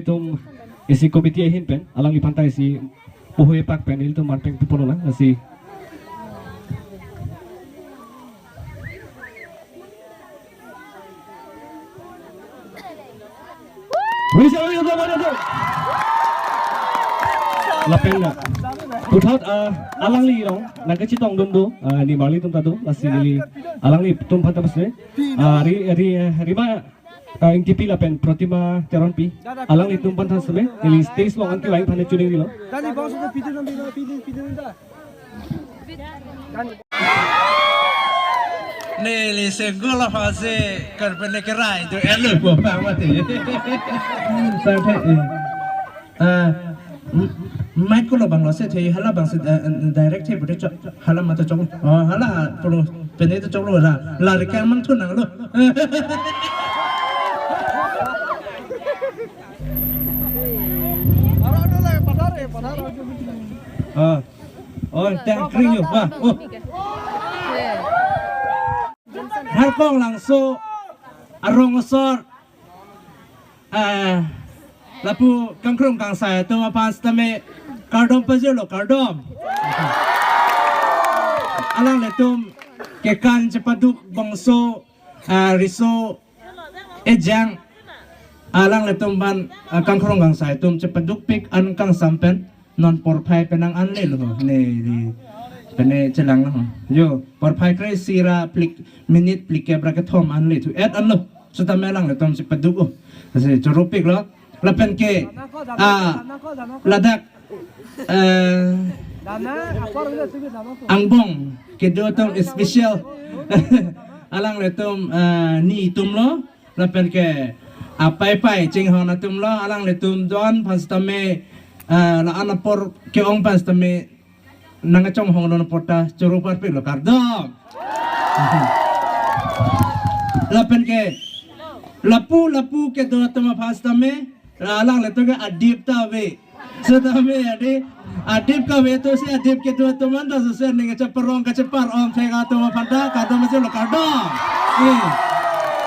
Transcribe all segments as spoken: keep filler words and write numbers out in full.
Tum isi committee ahin pen, alangliphan ta isi poho epak pen ilitum man pen pipon lang, lasi. Wisa, wisa, wisa, wisa. Lapen na. Puthot, ah, alangli rong, nangkachetongdun do, ah, nimarli atum ta do, lasi neli, alanglitum aphan ta pasle. Ah, ri, ri, rima, ah, Ingtipi lapen Protima Teronpi. Alanglitum aphan ta seme, neli stage along an kevang aphan chuning lo. Dani bangso ko pidun, pidun, pidun, pidun da. Neli segula fase karpene kerai do elo po pang mati. Sampai, eh. Ah, m-, mic ko lo bang lo se the, hala bang se, eh, eh, direct the, bude chok, hala mata chok. Oh, hala, polo, pene to chok lo la, la rekang mang thun nang lo. Ah, oh, tang kring yo, wah, oh. Harkong Langso, arong asor, ah, lapu kangkrung kangsai atum aphan sitame kardom pajirlo, kardom. Alanglitum kekan chepaduk bangso, ah, riso ejang, alanglitum aphan, ah, kangkrung kangsai atum chepadukpik an kangsam pen non porphai penang an le lo, ne, ne, pene chelang lo. Yo, porphai kre-isi ra phlik, minute phlikep ra kethom an le thu et an lo. Sitame alanglitum chepaduk o. Lasi choropik lo. Lapen ke, ah, ladak, eh, angbong kedo atum special. Alanglitum, eh, nitum lo. Lapen ke apaipai chinghon atum lo, alanglitum don aphan sitame, eh, la-an apor ke-ong aphan sitame nangkachonghong non apot ta choro parpik lo, kardom. Lapen ke lapu lapu kedo atum aphan sitame, alanglitum ke adip ta ave. Sitame adi, adip kave to si adip kedo atum an ta susen ning kacheparong kachepar om thek atum aphan ta kardom pajirlo, kardom. Eh,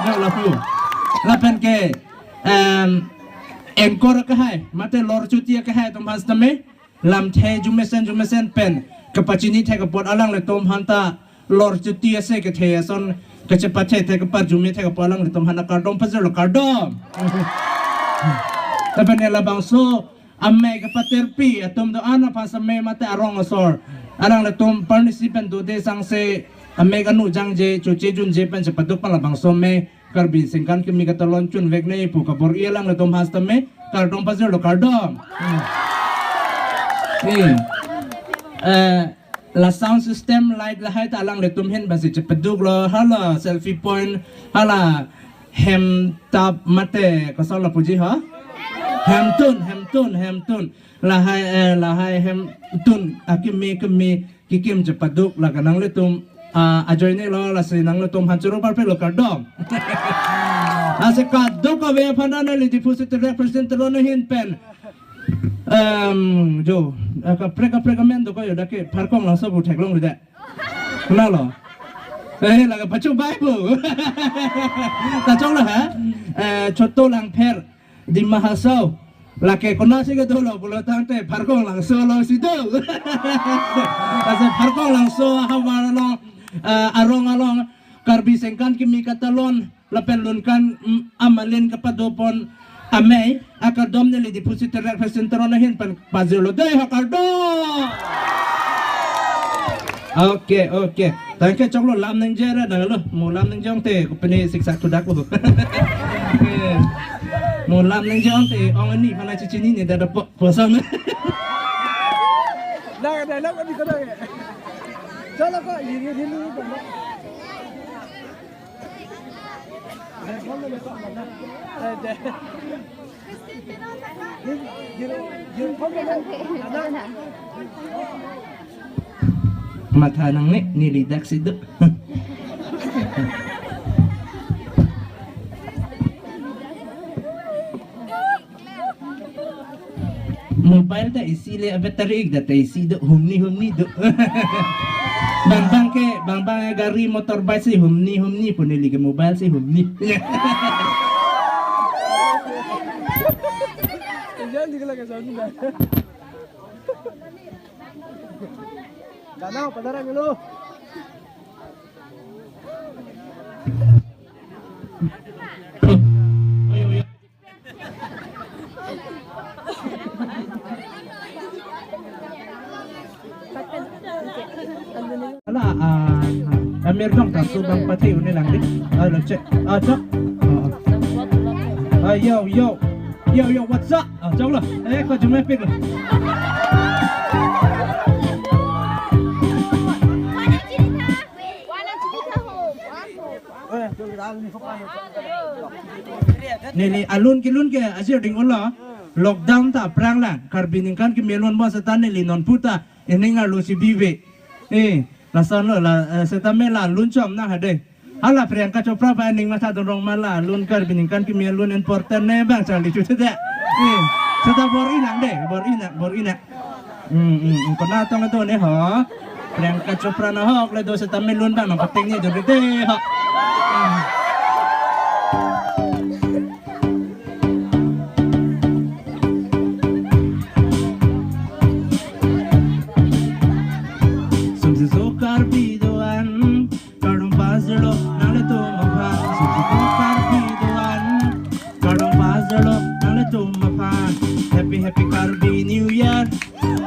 yo lapu. Lapen ke, em, anchor akehai, mate lorchuti akehai atum aphan sitame, lamthe jumesen jumesen pen kapachini thek apot alanglitum aphan ta lorchuti ase kethe ason kachepathe thek, kaparjume thek apot alanglitum aphan ta kardom pajirlo, kardom. Lapen labangso amei kapaterpi atum do-an aphan sitame mate arong asor, alanglitum parnisi pen dode sangse amei kanu jangje choche junje pen chepaduk pen labangso amei Karbi Sengkan Kimi Katalon chunvek ne pu kabor-i alanglitum aphan sitame kardom pajirlo, kardom. Hmm. Hmm. Eh, la sound system, light lahai ta alanglitum ahin basi chepaduk lo, hala selfie point, hala hem tap mate kosol lapuji ha? Hemtun, hemtun, hemtun. Lahai, eh, lahai hemtun akimi kimi kikim chepaduk la kananglitum, ah, ajoine lo, lasi nanglitum aphan choro parpik lo, kardom. Lasi kadokave aphan ta neli Diphu City Rep President Teron ahin pen, em, jo, eh, kaprek kaprek amen do ko yo dak ke Pharkong Langso pu theklongledet. Kenal lo? Eh, la kapacho bai pu. Ta chong lo ha? Eh, Choto Langpher, Dima Hasao. Lake konatsi kedo lo pulo tangte Pharkong Langso lo si do. Lasi Pharkong Langso ahavar along, eh, arong along Karbi Sengkan Kimi Katalon lapen Lunkan, mm, amalin kapado pon amei akardom neli Diphu City Rep President Teron ahin pen pajirlo dei ha, kardom. Oke, oke. Tangke choklo, lam ningje ra dang lo. Mo lam ningje ong te kopine siksak thudak lo. Mo lam ningje ong te ong ani aphan ta chechinine, dada po, posam. Dah, dah, dah, kami kena. Chalo ko, ye, ye, ye, ye. Matha nangne, neli dak si do. Mobile ta isi le, a battery ik da ta isi do, humni humni do. Bang bang ke, bang bang ke gari motorbike si humni humni pu, neli ke mobile si humni. Jangan dikit lagi sound na. Gana, padaran dulu. Ala, ah, ah, amir dong ta su bang pati uni lang di. Ah, lo cek. Ah, cek. Ah, ah. Ah, yo, yo. Yo, yo, what's up? Ah, chok lo. Eh, ko jume pik lo. Neli alun kelun ke ajir ding ulo. Lockdown ta aphrang lang. Karbi ningkan keme lun bon seta neli non puta ining arlo si bibe. Eh, lason lo la, eh, seta me la lun chom na hade. Hala Priyanka Chopra ba ning matha dong rong ma la lun Karbi ningkan keme lun important ne bang charli chu thede. Eh, seta bor-i nang de, bor-i nang, bor-i nang. Hmm, hmm, hmm, kona tong do ne ho. Priyanka Chopra na hok le do seta me lun bang nang pateng ne do de ho. Hmm. Sumsi so Karbi do-an, kardom pajirlo nanglitum aphan. Sumsi so Karbi do-an, kardom pajirlo nanglitum aphan. Happy, happy Karbi New Year.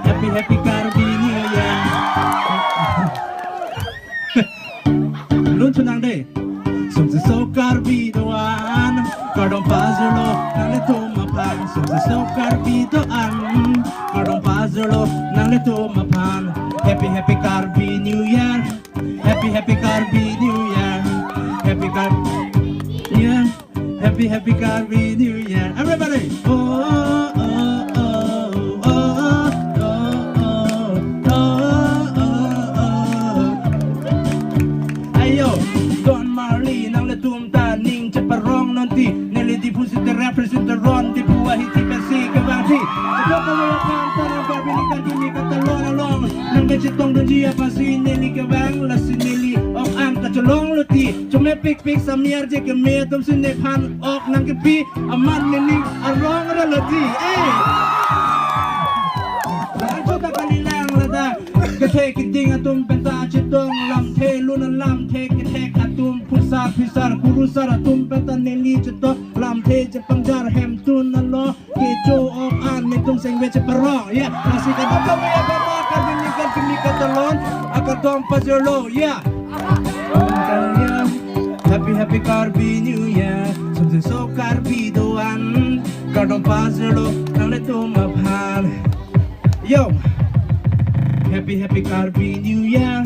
Happy, happy Karbi New Year. Lun chonang de. Sumsi so Karbi do-an, kardom pajirlo nanglitum aphan. Sumsi so Karbi do-an, kardom pajirlo nanglitum aphan. Happy, happy Karbi New Year. Happy, happy Karbi New Year. Happy Karbi New Year. Happy, happy Karbi New Year. Everybody. Oh, oh, oh. Ayo, Don Marley, nanglitum ta ning cheparong non ti. Neli Diphu sita represent ron, Diphu ahi ti pasi kevang ti. Ayo, kalau kan tanam Karbi ningkan keme katalon along. Nang kachetong dunji aphansi neli kevang, lasi neli ok-an kachelong lo ti. Chome pikpik samiar je keme atum si nephan ok nang kepi aman nening arong ra lo ti. Eh. La-an chota kalilang lata. Kethe keding atum penta chetong lamthe lun lamthe kethek atum phusar phisar kurusar atum penta neli chetong lamthe chepangjar hemtun alo. Kecho ok-an netum sengve cheparong. Ya, lasi kadokave ya bapa Karbi ningkan keme katalon akardom pajirlo. Ya. Happy, happy Karbi New Year. Sumsi so Karbi do-an, kardom pajirlo nanglitum aphan. Yo. Happy, happy Karbi New Year.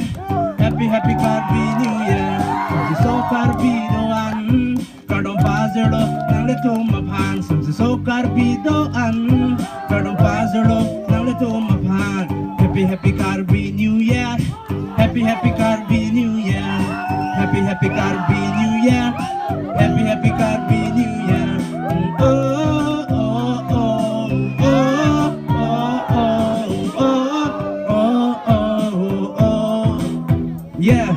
Happy, happy Karbi New Year. Sumsi so Karbi do-an, kardom pajirlo nanglitum aphan. Sumsi so Karbi do-an, kardom pajirlo nanglitum aphan. Happy, happy Karbi New Year. Happy, happy Karbi New Year. Happy, happy Karbi New Year. Happy, happy Karbi New Year. Oh, oh, oh. Yeah.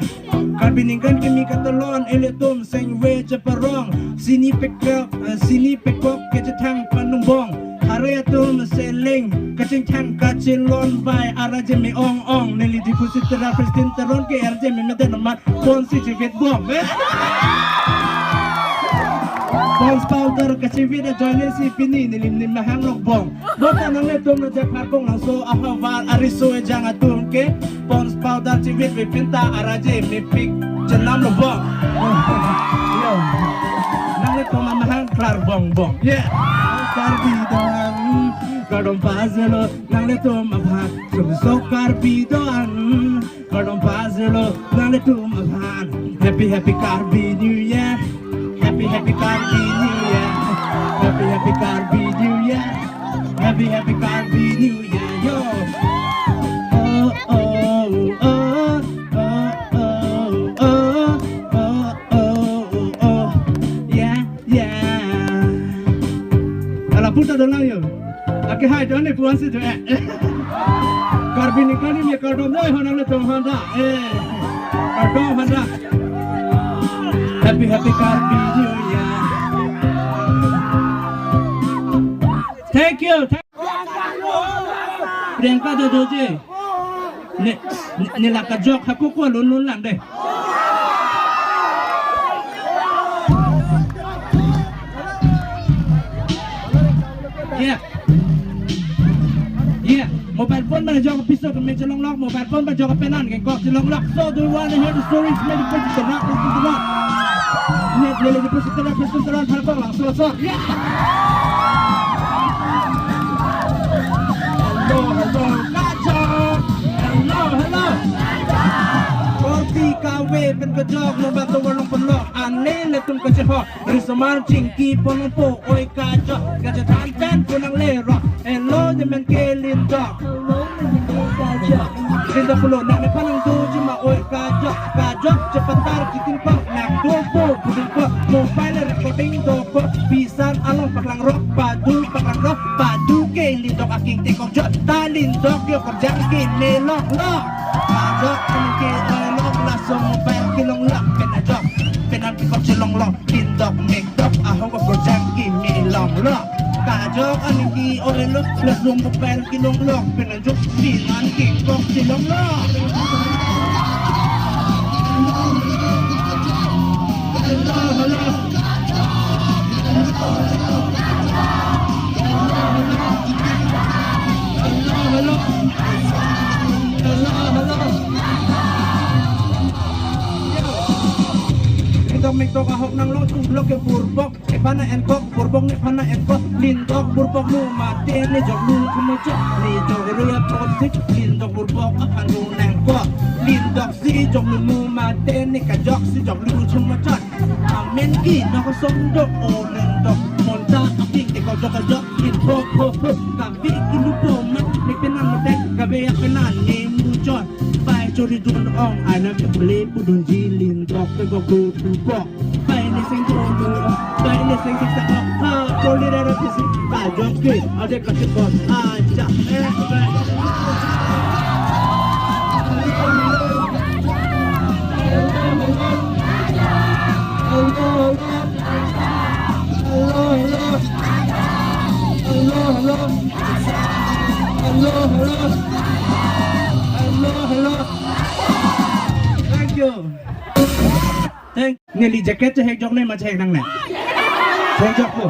Karbi ningkan keme katalon ilitum sengve cheparong. Sini pekok, eh, sini pekok kechethang panungbong. Hare atum seleng kachingthang kachelon bai araje me ong ong. Neli Diphu sita represent ron ke araje me meden amat ponsi chivit bom. Eh? Pond's powder kachivit ajoine si pini neli ne mahang lok bong. Bota nanglitum na je pharkong langso ahavar ariso ejang atum ke Pond's powder chivit vepinta araje mepik chenam lo bong. Yo. Nanglitum amahang klar bong bong. Yeah. Karbi do-an, kardom pajirlo nanglitum aphan. Sumsi so Karbi do-an, kardom pajirlo nanglitum aphan. Happy, happy Karbi New Year. Happy, happy Karbi New Year. Happy, happy Karbi New Year. Happy, happy Karbi New Year. Yo. Oh, oh, oh, oh, oh, oh, oh, oh, oh, oh. Yeah, yeah. Ala puta dolang yo. Ake hai doni puan si jo eh. Karbi ningkan keme kardom noi honang le tong handa. Eh. Kardom handa. Happy, happy Karbi New Year. Thank you. Thank- Priyanka Dodoje. Ne, ne, ne la kajok ha koko lun lun lang dei. Yeah. Yeah. Mobile phone ba jok piso ke me chelong lok. Mobile phone ba jok penan ke kok chelong lok. So do you want to hear the stories? Maybe put it on. Listen to what? Ne, ne, ne, put it on, put it on, put it on. So, so. Yeah. Hello, hello, kajok. Hello, hello. Korte kave pen kajok, lomba tovar along pen lok. Ane ilitum kachehok. Risomar chingki ponpo, oi kajok, kachethan pen punang lero. Hello, jemen ke Lindok. Hello, jemen ke kajok. Lindok pulo, nangne panang doji ma, oi kajok. Kajok chepatar kitin po, nang dopo, budin po. Mobile recording dopo, pisan along paklang rok, padu paklang rok, padu ke Lindok aking tekok jot. Ta Lindok yo kerjang ke melok lok. Kajok anke oi lok, laso mobile kelong lok, pen ajok. Pen anke kok chelong lok. Lindok mekdok ahok ko jangki melong lok. Kajok anke oi lok, laso mobile kelong lok, pen ajok pen anke kok chelong lok. Hello, hello. Hello, hello. Hello, hello. Lindok mekdok ahok nanglo, tu lok ke burbok, nephan na-enkok, burbok nephan na-enkok. Lindok burbok mu mate, ne jok lu kumuchok, ne jok ru ya posik. Lindok burbok aphan lu nangkok. Lindok si jok lu mu mate, ne kajok si jok lu chumuchot. Amen ki nokosong dok, o Lindok. Monta aping ke kojok kajok, Lindok ho ho. Kavi kilu po mat, ne penan mate, kavi ya penan ne muchot. Pai chori dun ong, I love you, play pudunji Lindok, pe go go tu go. Pai ne sing go mo, pai ne sing sing sa ha, ha, chori da da pisi, kajok ke, ade kachipon, aja, eh, eh. Hello, hello. Hello, hello. Hello, hello. Hello, hello. Hello, hello. Thank you. Thank, neli jacket chehek jok ne ma chehek nangne? Chehek jok po.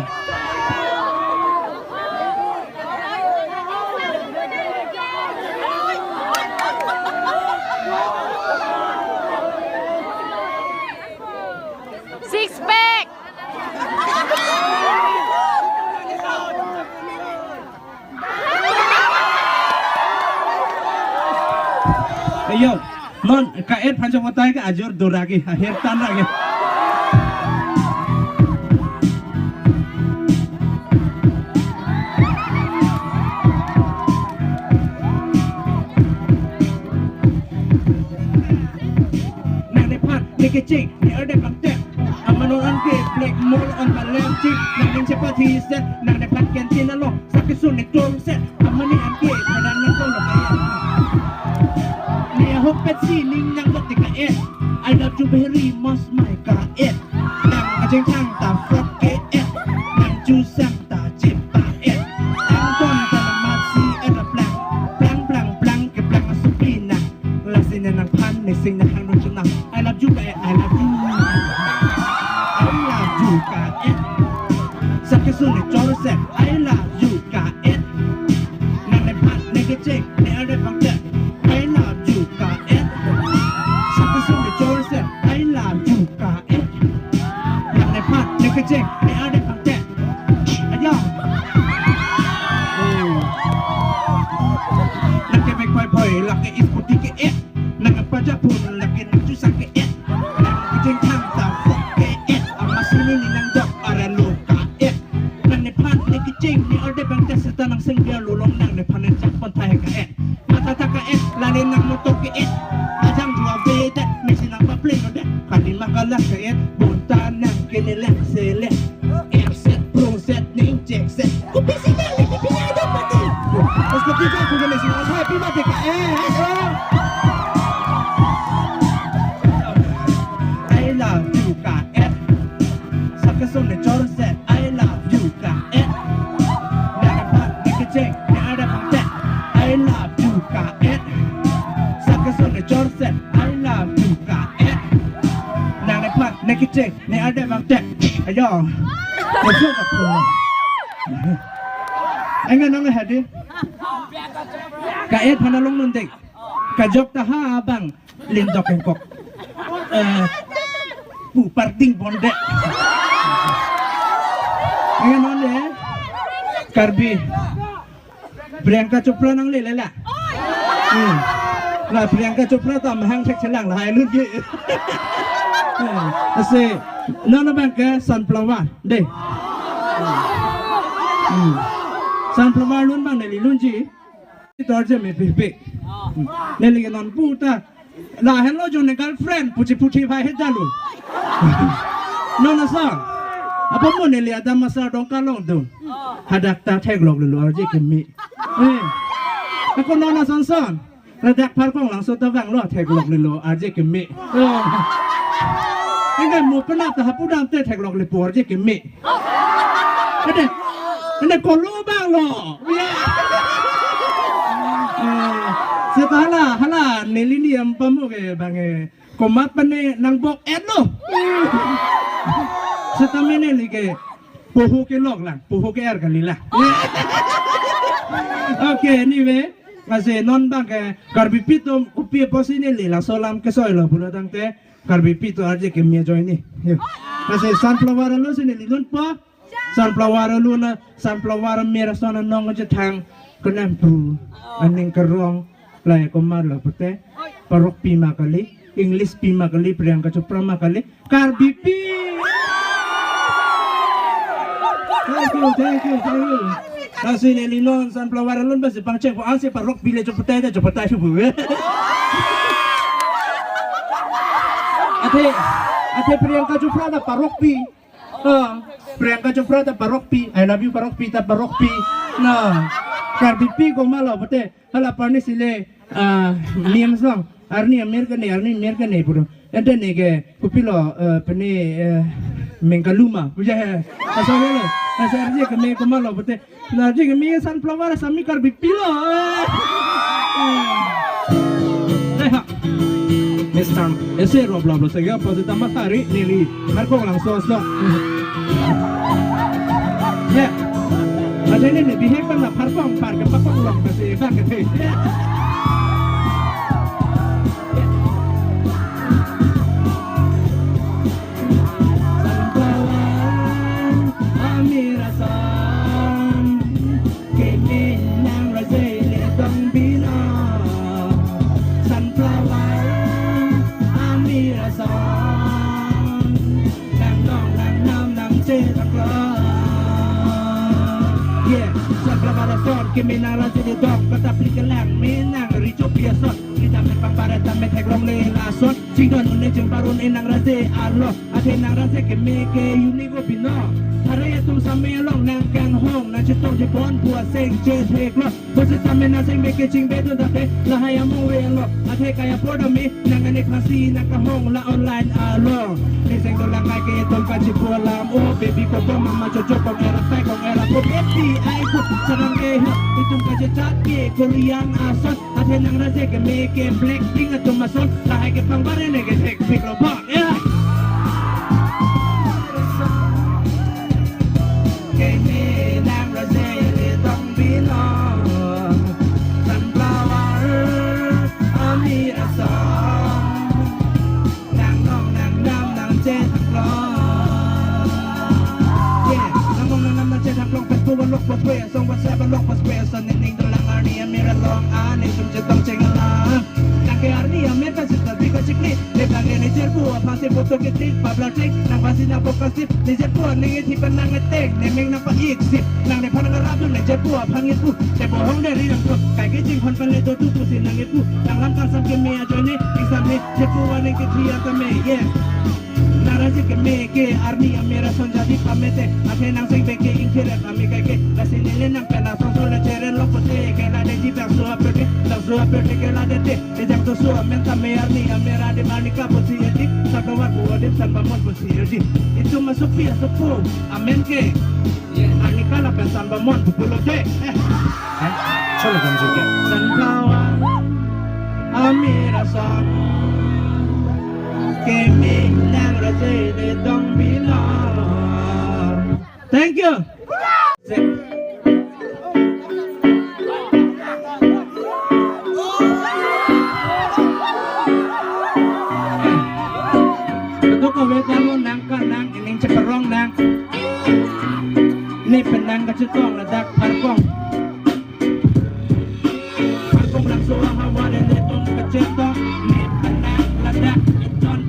Six pack. Ayo, non ka-et phan chok batai ke ajor dora ke, aher tan ra ke. Nangnephan ne kecheng, ne arde pangtep. Amano anke black mall on the left cheek. Nangning chepathi set, nangnephan canteen along, sakesun ne tol set. Amani anke, kadang nang tol lo kaya. Ne ahok pet si ning nang got ka-et. I love you very much, my ka-et. Nang kachingthang ta frog ke-et. Nang chusang ta chepa-et. Nang ton ta mat si et la plang. Plang, plang, plang, keplang asupi nang. Lasi ne nangphan ne sing ne hang rong chunang. I love you ka-et, I love you. I love you ka-et. Sakesun ne chor set, I love you ka-et. Nangnephan ne kecheng, ne arde pangtep. I love you ka-et. Sakesun ne chor set, I love you ka-et. Nangnephan ne kecheng, ne arde pangtep. Aja. Oh. Nang ke mek phoi phoi, lake scooty ke-et. Nang apa japun, lake nang chusang ke-et. Nang kecheng thang ta frog ke-et. Amas ini ni nang dok ara lo ka-et. Nangnephan ne kecheng, ne arde pangtep seta nang sing biar lolong nangnephan ne jak pon thai ka-et. Mata ta ka-et, lale nang motor ke-et. Ajang jua vedet, mesi nang papleng odet. Kali makalas ke-et, bonta nang kene lek selek. Erset, proset, ning chekset. Kopi si nang, kopi nang ada mati. Terus kopi jang, kopi nang si nang happy mati ka-et. Oh. I love you ka-et. Sakesun ne chor set, I love you ka-et. Nangnephan Ayo. Masuk ke pulang. Enggak nang hadi. Ka-et hana long nundek. Kajok ta ha abang. Lindok engkok. Eh, pu parting bonde. Enggak non de. Karbi. Priyanka Chopra nangle le la. Hmm. La Priyanka Chopra ta mahang thek chelang lahai lut ke. Hmm. Ase non abang ke sunflower de. Hmm. Sunflower lun abang neli lunji. Tor je me pipi. Hmm. Neli ke non pu ta lahenlo jo ne girlfriend puchi puthi bai he dalu. Non ason. Apa mo neli adam masa dong kalong dun. Hadak ta theklok lelo arje keme. Eh. Ako non ason son. Ladak Parkong langso ta vanglo theklok lelo arje keme. Eh. Enggak mo penap ta hapu dam te theklok lepo arje keme. Ade, ade kolo abang lo. Ya. Eh, seta hala, hala neli ni ampamo ke abang eh. Komat pane nang bok et lo. Seta mene neli ke poho kelok lang, poho ke-er kali la. Okay, anyway, ase non abang ke Karbipi atum kopi apotsi neli laso alam kesoi lo pulo tangte. Karbipi atum arje keme ajoine. Yo. Lasi sunflower alun si neli lunpo. Sunflower alun na, sunflower mera son anong aja thang. Kenam pu. Aning kerong. Lahai komat lo pute. Parokpi ma kali. Englishpi ma kali. Priyanka Chopra ma kali. Karbipi. Thank you, thank you, thank you. Lasi neli non sunflower alun basi pangcheng po ansi parokpi le chopotai de chopotai subu. Athe, athe Priyanka Chopra ta parokpi. Ah, Priyanka Chopra ta parokpi. I love you parokpi ta parokpi. Na, Karbipi komat lo pute. Hala parni sile, ah, memes long. Arni amer kene, arni amer kene puro. Ente ne ke kopilo, eh, pene, eh, mengkaluma. Puja he. Asa lo. Asa arje keme komat lo pute. Na arje keme sunflower sami Karbipi lo. Eh. Eh, ha. Mister. Ese rob lo lo sega posita masari neli. Markong langso so. Ya. Ada ni ni bihek bang la Parkong par ke Parkong long kasi bang ke. Sunflower, amir ason, keme nang rajai le dong bina. Sunflower, amir ason, nang dong nang nam nang che nang klo. Yeah, sunflower ason, keme nang rajai le dong, kata pli kelang, me nang richo pi ason. Kita me pangparet ta me theklong le lason. Chingdon un-e chingpar un-e nang rajai arlo. Athe nang rajai keme ke unique o bino. Thare atum same along nang kanghong nang chetong chebon pu aseng chetheklong. Pusitame nang seng beke chingbedun tate lahai amung ve lo. Athe kaya poda me nang ane phasi nang kahong la online arlo. Ni seng dolang kai ke tong kachipu alam. Oh baby ko pom mama chocho kong era pai kong era ko baby ai ko sarang ke ha. Itum kachechat ke Korean ason. Athe nang rajai keme ke Blackpink atum ason lahai ke pangbar ne ke thekpik lo ba. Ya. Keme nang rajai le dong bina. Sunflower, amir ason. Nang dong nang nam nang che nang klo. Yeah, nang dong nang nam nang che nang klo. Facebook along post pe, song WhatsApp along post pe, son ning dolang arni amir along ane sum chetong cheng alam. Nang ke arni amir ka sita bika chikli. Lep nang ke ne jerpu aphan si photo ke tik pabla tik. Nang pasi nang focus sip. Ne jerpu nang e thipan nang e tek. Ne meng nang pa ik sip. Nang nephan nang rap ne jerpu aphan ngi pu. Che bohong de ri nang pu. Kai ke jing hon pan le do tu pusi nang e pu. Nang lam kan sam keme ajoine. Exam ne jerpu wa neng ke thia ta me. Yeah. Nang rajai keme ke arni amir ason jadi pamete. Athe nang seng beke ingkir ame kai ke. Lasi nele nang pela song so le chere lo pote. Ke la de ji bang so apete. Bang so apete ke la de te. Ejang to so amen tame arni amir ade marni ka pusi edi. Sakawa ku ode san bamon pusi edi. Itum masuk pi asuk pu. Amen ke. Arni ka lapen san bamon pupulo de. Eh. Eh, cholo kam juga. Sunflower, amir ason, keme nang rajai le dong bina. Thank you. Kadokave ta lo nang ka nang, ining cheparong nang. Ne pen nang kachetong ladak Pharkong. Pharkong Langso ahavar le netum kachetong, ne pen nang ladak Ajon,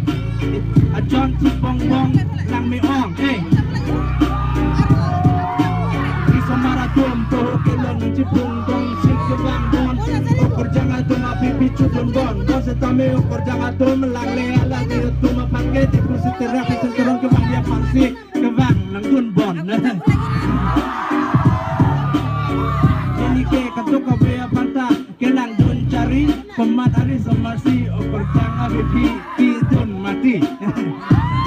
Ajon Chipong Bong Langmeong. Hey. Risomar atum toho kelong nangchipung dong sik kevang bon. Okorjang atum aphi phi chudun bon. Bonsitame okorjang atum langle alangli atum aphan ke dipusi terak sentron kevang dia aphansi kevang nangdun bon. Neli ke kadokave aphanta kelangdun chari, komat arisomarsi okorjang aphi phi kedun mati.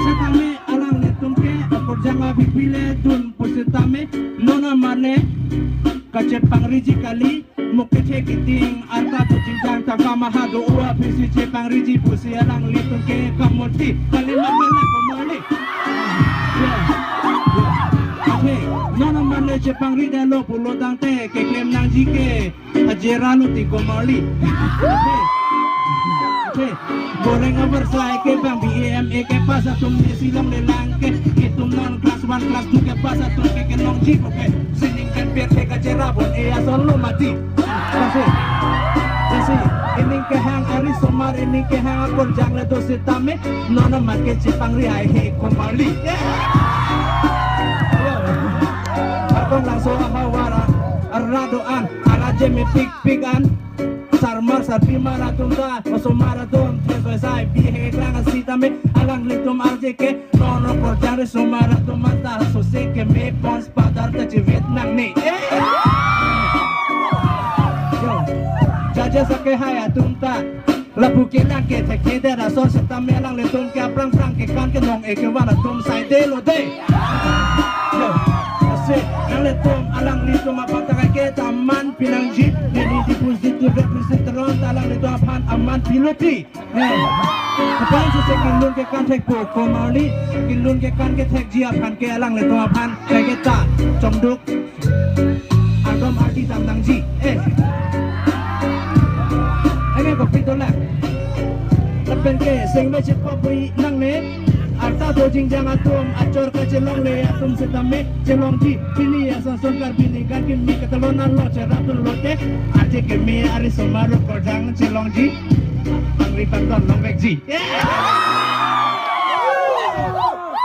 Setame alanglitum ke okorjang aphi phi le dun pusitame non amat le kachepangriji kali, muk kethe kiting arta tu chingjang tangka maha do-o aphi si chepangriji pusi alanglitum ke kamuti kalimat mela komarli. Ya. Ya. Athe, non amat le chepangri dalo pulo tangte keklem nangji ke hajira lo ti komarli. Athe. Athe. Goreng abar sai ke bang B A M A ke pass atum ne si longle lang ke. Itum non class one, class two ke pass atum ke kelongji ko ke. Sining kan per ke kachera bon e ason lo mati. Lasi, lasi, ining kehang arisomar, ining kehang akorjang le do sitame, non amat kechepangri ai he komarli. Pharkong Langso ahavar, ara do-an, ara jeme pik pik an, sarmar sarpimar atum ta, osomar atum, thesoi sai, bihek lang sitame, alanglitum arje ke, non okorjang risomar atum anta, sose keme pons padar ta chivit nangne. Yo, jaja sake hai atum ta, lapu kelang kethek keder ason sitame alanglitum ke aphrang phrang kekan kenong e kevan atum sai de lo de. Yo, lasi, alanglitum, alanglitum aphan ta kaike ta man pinangji, neli dipusi tu represent teron ta alanglitum aphan aman piloti. Hey. Aphrang sose kelun kekan thekpo komarli, kelun kekan kethekji aphan ke alanglitum aphan kaike ta chongduk ardom ardi dam nangji. Eh. Ene kopi dolang. Lapen ke sengve chepabui nangne. Arta do jingjang atum achor kachelongle atum sitame chelongji. Pini Asansol Karbi ningkan kimi katalon arlo cherap lote. Arje keme arisomar okorjang chelongji. Pangri pangton longvekji.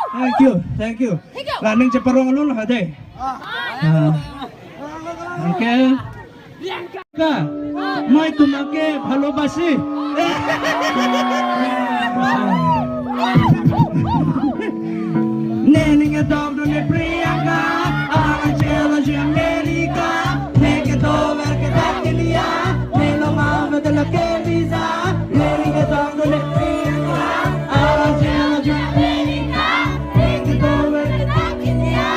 Thank you, thank you. Thank you. La ning cheparong alun hade. Ah. Okay. Ka, moi তোমাকে ভালোবাসি. Ne ning kedok dun ne Priyanka, alang chelo ji America, ne kedover ke dak India, ne long avedetlo ke visa, ne ning kedok dun ne Priyanka, alang chelo ji America, ne kedover ke dak India.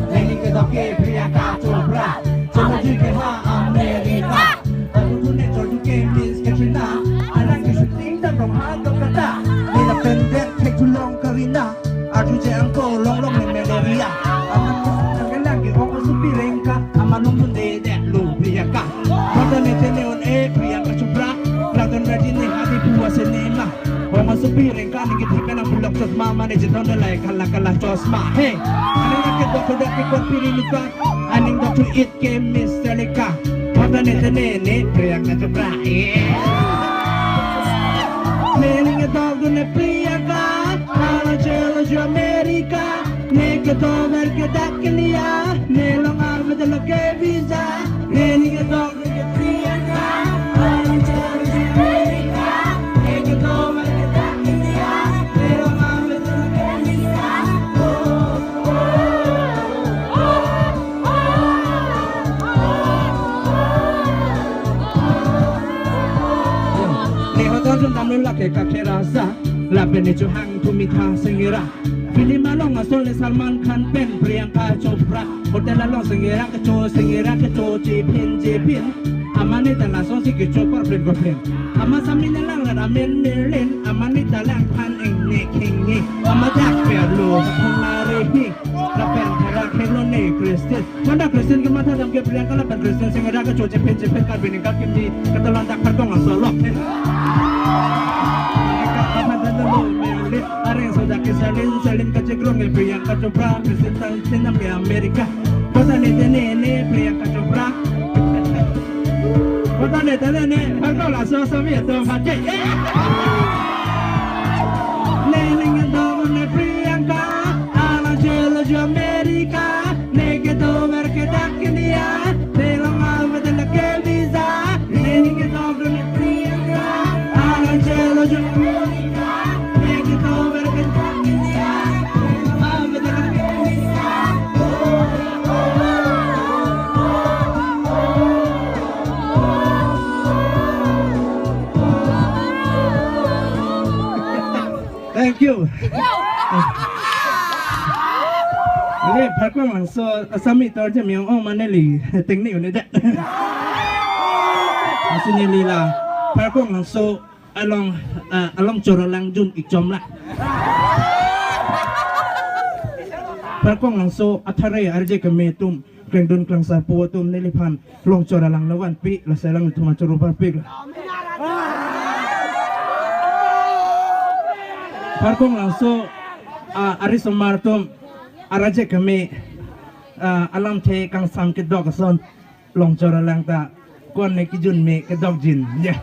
Neli kedok ke Priyanka Chopra, choloji ke ha America. Adudu ne choloji ke Miss Katrina, alang ke shooting dam rong ha Kolkata. Neli lapen det thek chulong Karina, arju je angko long long ne malaria. Aman ko nang ke lang ke ong asopi rengka, aman long dun de det lo Priyanka. Mata ne tene on e Priyanka Chopra, langdun raji ne hadi pua cinema. Ong asopi rengka ning kethek kana bulok chosma mane jethon dalai kala kala chosma. Hey, aning kedok kedok ke korpi ri luka, aning dok tu it ke Miss Salika. Mata ne tene ne Priyanka Chopra. Yeah. Ne ning kedok dun ne Priyanka, alang chelo ji America. Ne kedover ke dak India, ne long avedetlo ke visa, ne ning kedok dun ke Priyanka, alang chelo ji America, ne kedover ke dak India, ne long avedetlo ke visa. Oh, oh, oh, oh, oh, oh, oh. Ne hoton sum tamlun lake kakhera sa, lapen ne chohang thumi tha sengera. Film along ason le Salman Khan pen Priyanka Chopra. Hotel along singera kecho, singera kecho, chephin, chephin. Amat ne ta lasonsi kecho apor film ko film. Amat samin alang rat amen Merlin, amat ne ta lang phan ingni khingni. Amat dak perlu, khong lare hi. Lapen therak helo ne Christian. Manda Christian kematha dam ke Priyanka lapen Christian singera kecho chephin chephin Karbi Anglong kachimji ketalon dak Pharkonglangso lo. Areng soda ke Salin, Salin kachekrong ke Priyanka Chopra, Christian tang chenam ke America. Kota ne tene ne Priyanka Chopra. Kota ne tene ne Pharkonglangso sami atum phache. Ne ning dong ne Priyanka, alang chelo jo America. Neke dover ke dak India, ne long avedetlo ke visa, neke dover ne Priyanka, alang chelo jo America, neke dover ke dak India, avedetlo ke visa. Thank you. Oke, Pharkonglangso asami tor je miong ong mane li tengne une dak. Asin neli la Pharkonglangso along, ah, along choralang jun ik chom la. Pharkonglangso athare arje keme atum, klengdun klengsapo atum neliphan longchor alang navan pi, lasi alanglitum achoro parpik. Pharkonglangso, ah, arisomar atum, arje keme, ah, alamthe kangsam kedok ason longchor alang ta kon ne kijun me kedok jin. Ya.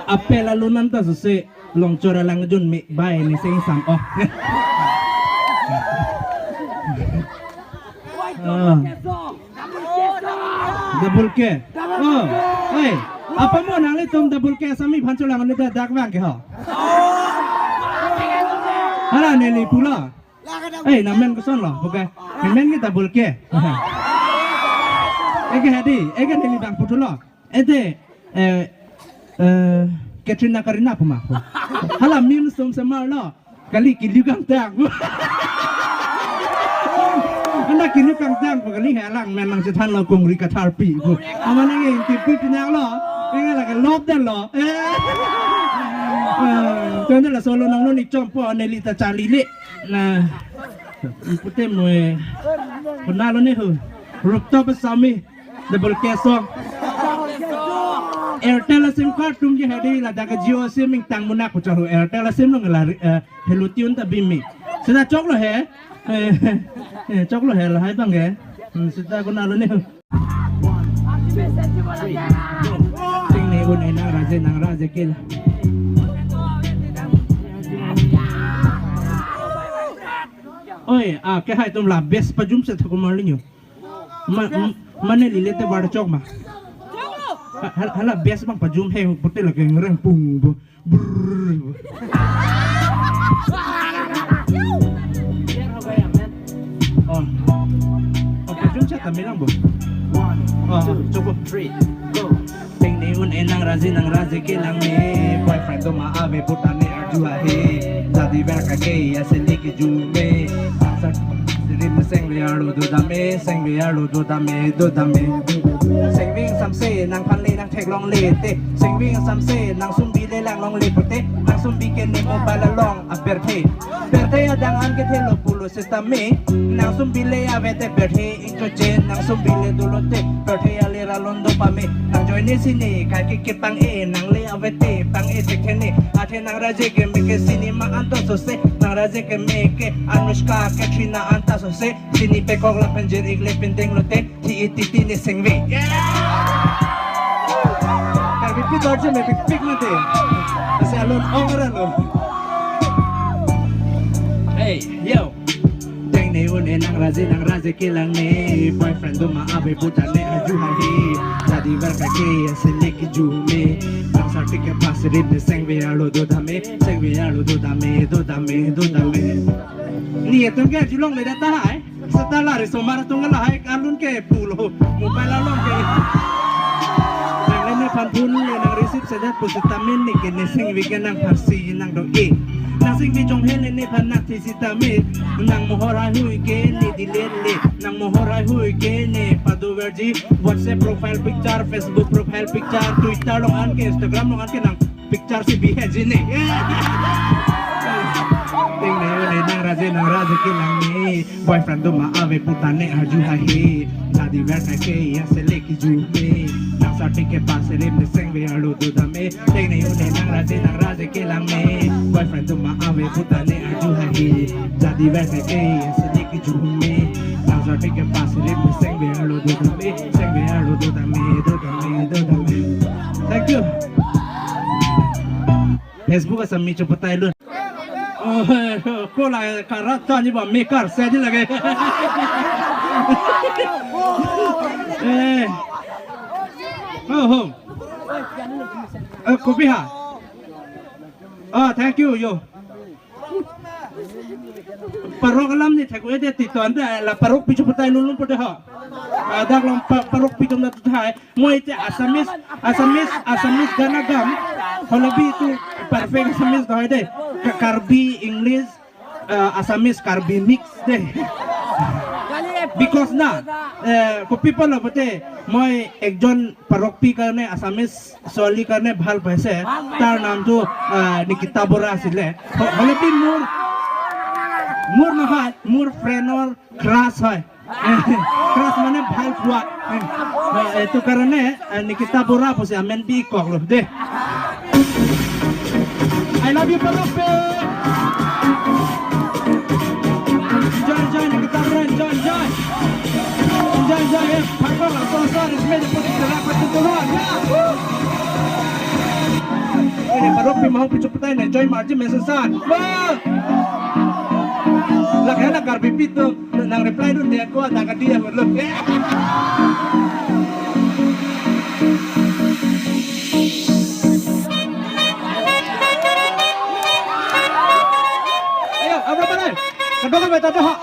Apel alun anta suse longchor alang jun me bai ne sing sam oh. Ah. Double K. Oh. Hey. Apa mo nanglitum double K asami aphan cholang ne dak vang ke ho? Hala neli pulo. Eh, namen koson lo, oke. Namen ke double K. Eke hadi, eke neli bang putulo. Ete, eh, eh, Katrina Karina puma. Hala mim som semar lo. Kali kilu kangtang. Anda kilu kangtang, kali helang men nangchethan lo kongri katharpi. Amat nang inti pi pinang lo. Inga lagi lop dan lo. Eh. Eh, tuan la solo nang lo ni chompo neli ta charli le. Na, pute mo eh. Kuna lo ne ho. Rooftop sami. Double K song. Airtel sim card tum je hadi ladak Jio sim ingtang munak kuchar ho. Airtel sim lo ngelar, eh, helu tune ta bimi. Sita choklo he. Eh, eh, choklo he lahai bang he. Hmm, sita kuna lo ne ho. Tengne un-e nangraje nangraje kil. Oi, ah, kehai atum la best pajum se thaku marlinyo. Ma, m-, mane lile te bar chok ma. Ha-, ha-, hala best bang pajum he pute lake ngereng pung bo. Brrr. Oh. Oh, pajum sa tamilang bo. One, oh, two, choko. Three, go. Tengne un-e nangraje nangraje kelang me. Boyfriend do ma ave puta ne arju ahe. Jadi ver ka ke ya se leke ju me. Sa rim sengve arlo do dame, sengve arlo do dame, do dame. Sengve samse nangphan le nangtheklongle te. Sengve samse nangsumbi le langlongle pute. Nangsumbi ke ne mobile along aberthe. Berthe adang an kethelo pulo sitame. Nangsumbi le ave te berthe ingchochen. Nangsumbi le dolo te berthe ale ralon do pame. Nangjoine sini kake kepang e, nangle ave te pang e thekthe ne. Athe nangraje keme ke sini ma anta sose. Nangraje keme ke Anushka, Katrina anta sose. Sini pekok lapen jer ik le pindeng lo te. Thi iti ti ne sengve. Yeah! Karbi pi dorje me pikpik mate. Ase alon ong ra lo. Hey, yo. Tengne un-e nangraje nangraje kelang ne. Boyfriend do ma ave puta ne arju ahe. Jadi ver ka ke ya se leke ju me. Bang sarti ke pas rip ne sengve arlo do dame. Sengve arlo do dame, do dame, do dame. Ne atum ke arjulongle dak tahai. Seta la risomar atum ke lahai alun ke pulo. Mobile along ke. Nangle ne Phan phone le nang receive sedat pusitame neke ne sengve ke nang pharsi nang do-e. Nang sengve jong hele nephan nang thi sitame nang mohor haihui ke ne delete le. Nang mohor haihui ke ne pado verji WhatsApp profile picture, Facebook profile picture, Twitter along an ke, Instagram along an ke nang picture si bihe jine. Tengne une nang raje nang raje kelang me. Boyfriend do ma ave putane arju haihe. Jadi ver ke ya selek jume. Nang sarti ke pas rem ne sengve arlo dodam e. Tengne une nang raje nang raje kelang me. Boyfriend do ma ave putane arju haihe. Jadi ver ke ya selek jume. Nang sarti ke pas rem ne sengve arlo dodam e. Sengve arlo dodam e, dodam e, dodam e. Thank you. Facebook asam mi chupatailu. Oh, ko la karata ni ba mekar se di lage. Eh. Oh, ho. Eh, kopi ha. Ah, thank you, yo. Parok alam ni thek-e de titon da la parok pi chupatailu lumpo de ha. Ah, dak long pa-, parok pi chom na tu thai. Moi te Assamese, Assamese, Assamese gana gam. Halabi tu perfect Assamese do hai de. Ka-, Karbi, English, eh, Assamese, Karbi mix de. Because na, eh, kopi pulo pulote, moi ekjon parokpi karne Assamese ছোৱালী karne bhal paise. Tar nam tu, eh, Nikita Bora asile. Ho-, halabi mur, mur nahat, mur friend or crush hai. Crush mane bhal pua. Eh, itu karne, eh, Nikita Bora pusi amen bi kok lo de. I love you, Parokpi. Enjoy, enjoy, Nikita Bora, enjoy, enjoy. Enjoy, enjoy, eh, Parokpi, so, so, it's made for the rap, but the one, yeah, woo. Ini Parokpi mau pucuk petai nih, join margin mesesan. Wah. Lah, kaya nak Karbi pitu. Nang reply dun dia ko ada ka dia belum. Ayo, apa mana? Kedua kan beta doha.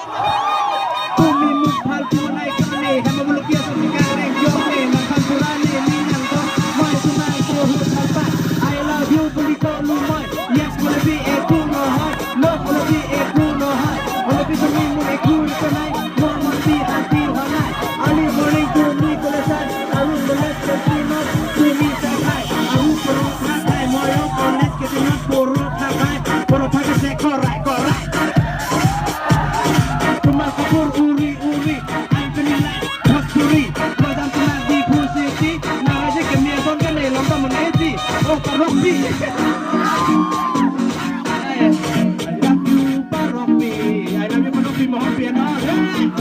Tumi muk phaltu nai kane, hema muluk ya sasi kareng yo ne, nang phan pura ne, ni nang ko, mai tu nang ko hut phalpa. I love you, buli ko lu mai. Yes, buli bi eku no hai. No, buli bi eku no hai. Buli bi sumi mu eku ni kanai. Mo mo ti ati hanai. Early morning to me, kolesan. Aru koles ke tinot, to me sa khai. Aru poro tha khai. Moyo koles ke tinot, poro tha khai. Poro tha ke se korai, korai. Tuma kapur uri, uri. Anthony Light, Kasturi. Wadam tuma di pusiti. Naraji ke miason ke ne lomba meneti. Oh, Parokpi. I love you, Parokpi. I love you, Parokpi. Mohon piano. Hey!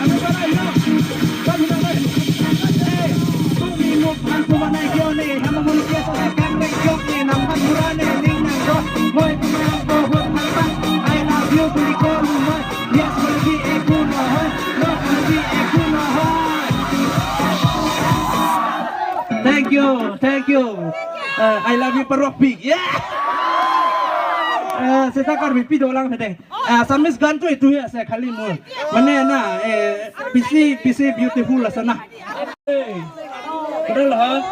Everybody, you know. Come here, hey. Hey. Tumi muk phaltu manai kyo ne. Hema muluk ya sasi kareng yo ne. Nang phan pura ne, ning nang ko. Moi tu nang ko hut phalpa. I love you, buli ko lu moi. Yes, buli bi eku no hai. No, buli bi eku no hai. Thank you, thank you. Uh, I love you, Parokpi. Yeah. Uh, seta Karbipi dolang hede. Uh, Assamese gan tu itu ya saya kali mu. Mane na, eh, busy, busy beautiful lah sana. Hey. Betul ha?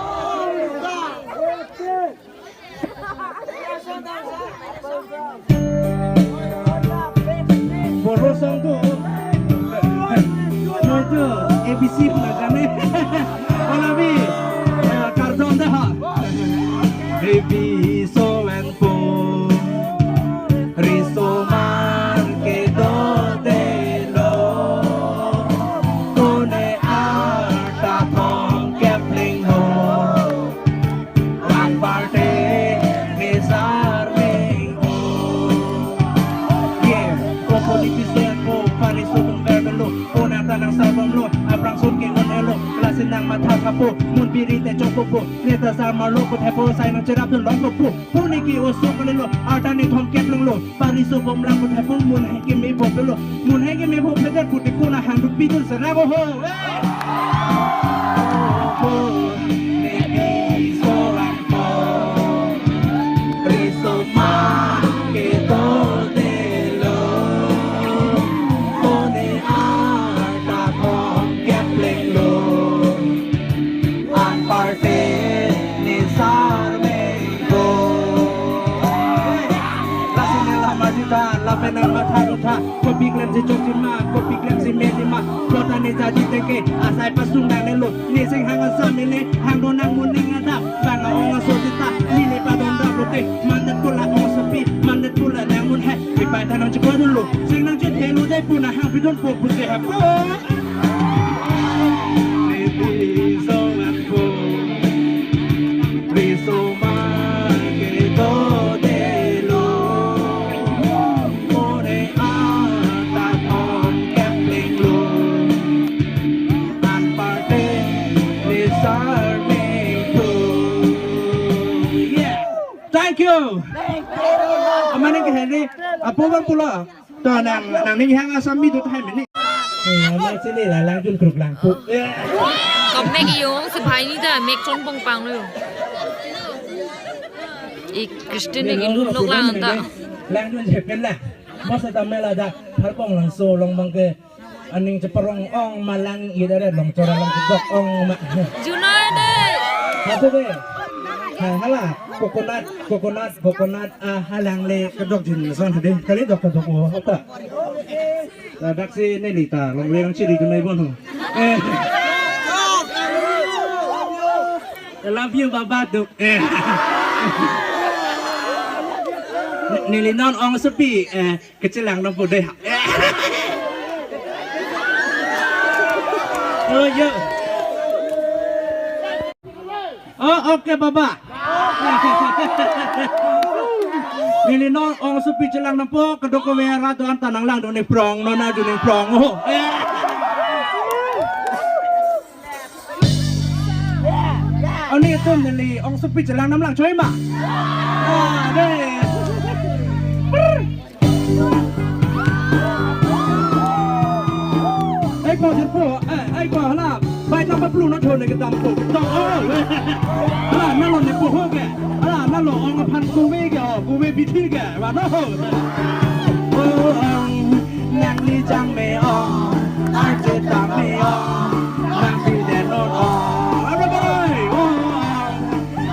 Boro song tu. Itu A B C pun agak ni. Ola bi, eh, kardom dah ha. A B so and po. Riso mar ke do de lo. Kone arta thom kepling lo. Ran parte mezar me. Yeah, kopo niti sen po, pariso bung verbelo, pona tanang sabam lo, aphrang sun ke un elo, klase nang matha kapo, mun biri te choko po, neta samar lo, kut hepo, sai nang cherap dun long po, puni ki oso kole lo, arta ni thom kep long lo, pariso bung lang kut hepo, mun hai ke me po pelo, mun hai ke me po pelo, kuti puna hang duk bidun sera ko ho. Kopi klemsi chokchima, kopi klemsi melima, plot ani jadi teke, asai pasung nangnelo, ne sing hang asam ele, hang do nang muning ada, bang ong aso sita, neli padon da lote, mandat pula ong sepi, mandat pula nang mun hai, ipai tanang chikwa dulu, sing nang chit helu dai puna hang pidun po pute hapo. Neli so ngan po. Riso ma ke to de lo, ore ata thon kepling lo, anparte ni sar me phu. Yeah. Thank you. Amane ke hari, apo bang pula. To nang, nangning hang asam mi dut hai mene. Eh, ama sini la lang jun kruk lang pu. Eh. Kom mek iyong sepai ni ta mek chon pong pang lo. Ik Christian ni Nang kin lo nok lang ta. Lang jun jepen la. Masa ta mela da. Har pong lang so long bang ke. Aning cheparong ong malang ida re long chora long dok ong ma. Junar de. Satu de. Ha, hala. Coconut, coconut, coconut. Ah, halang le kedok jin son hade. Kali dok kedok o apa? Ladak si neli ta long le lang chiri kunai bon ho. Eh. I love you, Baba Duk. Eh. Neli non ong sepi. Eh, kechelang nang po dei. Oh, yo. Oh, okay, Baba. Neli non ong sepi chelang nang po, kedok kove rat do-an ta nang lang do ne prong, non aju ne prong. Oh. Ani atum neli ong sepi chelang nang lang choi ma. Ah, dei. Ai ko jin po, ai, ai ko hala. Bai nang ba plu na thon ne kedam po. Tong, oh. Hala, nalo ne po ho ke. Hala, nalo ong aphan kuve ke, oh, kuve bithi ke. Wa no ho. Oh, ong, nangli jang me ong, arje ta me ong, nang pide non ong. Everybody, oh, ong.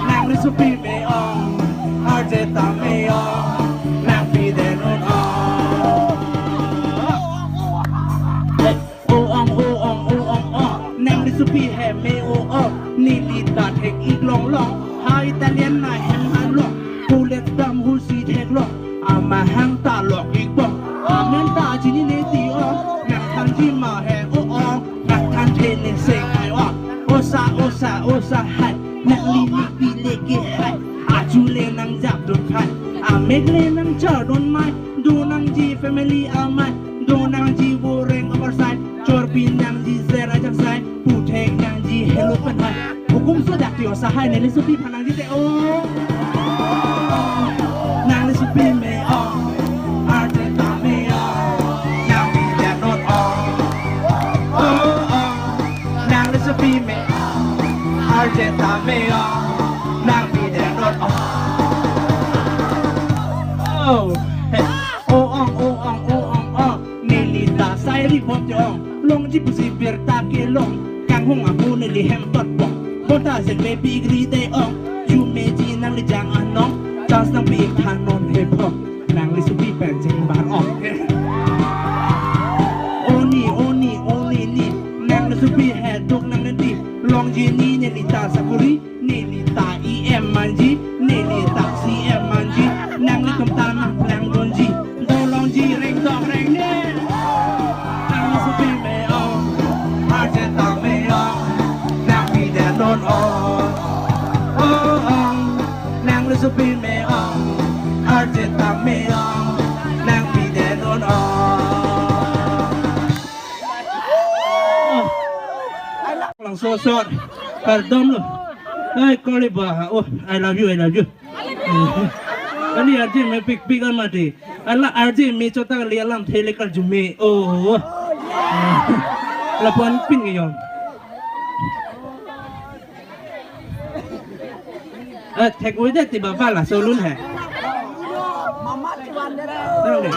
Nangli supi me ong, arje ta me ong, nang pide non ong. O ong, o ong, o ong, ong. Nangli supi he me o ong, neli ta thek ik long long. Ha Italian na hem along, kulet dam husi thek long. Amahang ta lok ik bong, amen ta chini ne ti ong. Nang thanji ma he o ong, nang than the ne seng ai ong. Osa, osa, osa hai. Nangli nik pi leke hai. Achu le nang jap dun phai. Amek le nang char dun mai. Do nangji family amai. Do nangji boreng oversize. Chor pin nangji zera jang sai. Pu thek nangji hello pen hai. Hukum so dak tio sa hai neli supi phan nangji te o. Nangli supi me o. Arje ta me o. Nang pide non o. O, o. Nangli supi me. Arje ta me o. Nang pide non o. Oh. Hey. O ong, o ong, o ong, o. Neli ta sai ri bom te ong. Longji pusi birta kelong. Kanghong amu neli hem tot bom. Bota zen me bigri te ong. Ju meji nangli jang anong. Chance nang pi than non he bom. Nangli supi pen cheng bar ong. Oni, oni, oni ni. Nangli supi he duk nang neti. Longji ni neli ta sakuri. Neli ta E M manji. Neli ta C M manji. Nanglitum ta nang plang donji. Do longji reng dong reng ne. Nangli supi me ong. Arje ta me ong. Nang pide non o. O ong. Nangli supi me ong, arje ta me ong, nang pide non ong. Lang so so, kardom lo. Ai, kori ba, oh, I love you, I love you. Kali arje me pik pik an mati. Ala arje me chota kali alam thele kal jume. Oh. Lapuan pin ke yom. Eh, thek oi det ti baba laso lun he. Tang de.